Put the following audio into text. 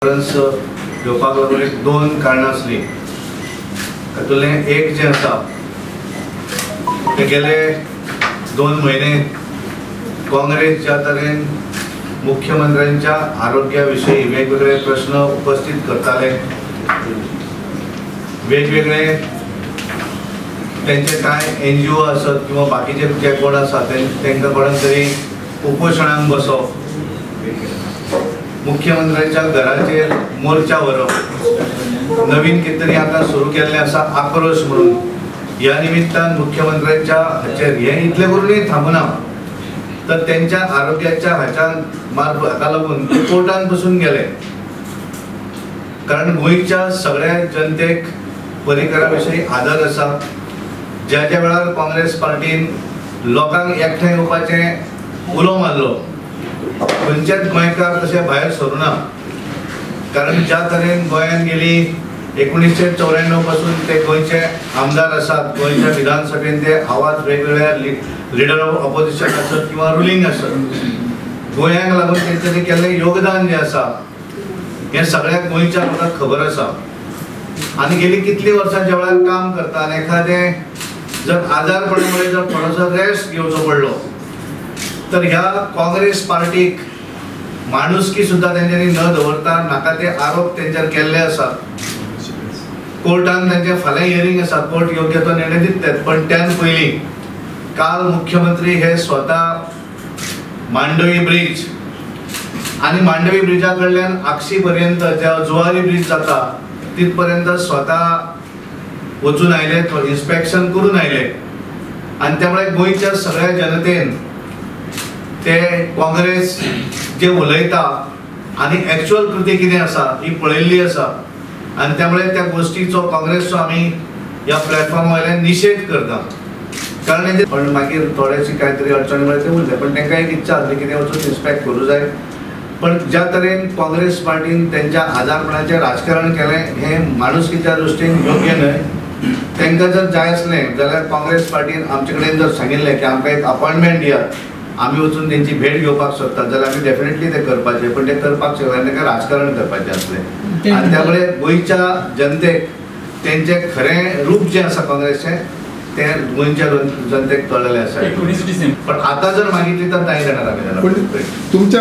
Conference घेवपाक लागून एक दोन कारणां आसलीं. तातूंतलें एक जें आसा ते गेले 2 म्हयने काँग्रेस ज्या तरेन मुख्यमंत्र्यांच्या आरोग्या विशयी वेगवेगळे प्रश्न उपस्थित करताले, वेगवेगळे तेंचे कांय एनजीओ आसत किंवा बाकीचे जे कोण आसा तांकां कोणाक तरी उपोशणाक बसप, मुख्यमंत्र्यांच्या घराचेर मोर्चा व्हरप, नवीन कितें तरी आतां सुरू केल्लें आसा आक्रोश म्हणून, ह्या निमित्तान मुख्यमंत्र्यांच्या हाचेर हें इतलें करूनय थांबना तर तेंच्या आरोग्याच्या हाच्यान मार्ग हाका लागून ते कोर्टान बसून गेले. कारण गोंयच्या सगळ्या जनतेक पर्रीकरा विशीं आदर आसा. ज्या ज्या वेळार काँग्रेस पार्टीन लोकांक एकठांय येवपाचें उलो मारलो, खंयचेच गोंयकार तशें भायर सरूना. कारण ज्या तरेन गोंयांत गेली 1994 पासून ते गोंयचे आमदार आसात, गोंयच्या विधानसभेन ते आवाज वेगवेगळ्या लिडर ऑफ ऑपोजिशन आसत किंवा रुलींग आसत, गोंयांक लागून तेंच्यांनी केल्लें योगदान जें आसा हें सगळ्या गोंयच्या लोकांक खबर आसा. आनी गेली कितलीं वर्सां ज्या वेळार काम करता आनी एखादें जर आजारपणा मुळे जर थोडोसो रेस्ट घेवचो पडलो तर ह्या काँग्रेस पार्टीक माणुसकी सुद्दां तेंच्यांनी न दवरता नाका ते आरोप तेंच्यार केल्ले आसात. कोर्टान तेंचे फाल्यां हियरींग आसा, कोर्ट योग्य तो निर्णय दितले. पण त्यान पयलीं काल मुख्यमंत्री हे स्वता मांडवी ब्रिज आनी मांडवी ब्रिजा कडल्यान आक्षी पर्यंत ज्या जुवारी ब्रिज जाता तितपर्यंत स्वता वचून आयले, इन्स्पेक्शन करून आयले. आनी त्यामुळे गोंयच्या सगळ्या जनतेन ते काँग्रेस जे उलयता आनी एक्चुअल कृती कितें आसा ही पळयल्ली आसा. आनी त्यामुळे त्या गोष्टीचो काँग्रेसचो आमी ह्या प्लॅटफॉर्मा वयल्यान निशेध करता. कारण पण मागीर थोडेशी कांय तरी अडचणी मुळे ते उरले, पण तांकां एक इच्छा आसली की ते वचून इन्स्पेक्ट करूं जाय. पण ज्या तरेन काँग्रेस पार्टीन तेंच्या आजारपणाचें राजकारण केलें हें माणुसकीच्या दृश्टीन योग्य न्हय. तांकां जर जाय आसलें जाल्यार काँग्रेस पार्टीन आमचे कडेन जर सांगिल्लें की आमकां एक अपॉयंटमेंट दियात, आमी वचून तेंची भेट घेवपाक सोदतात जाल्यार आमी डेफिनेटली ते करपाचें. पण ते करपाक शकले आनी तांकां राजकारण करपाचें आसलें. आनी त्यामुळे गोंयच्या जनतेक तेंचें खरें रूप जें आसा काँग्रेसचें तें गोंयच्या जनतेक कळ्ळेलें आसा. पण आतां जर मागितली तर नाही देणार आमी. तुमच्या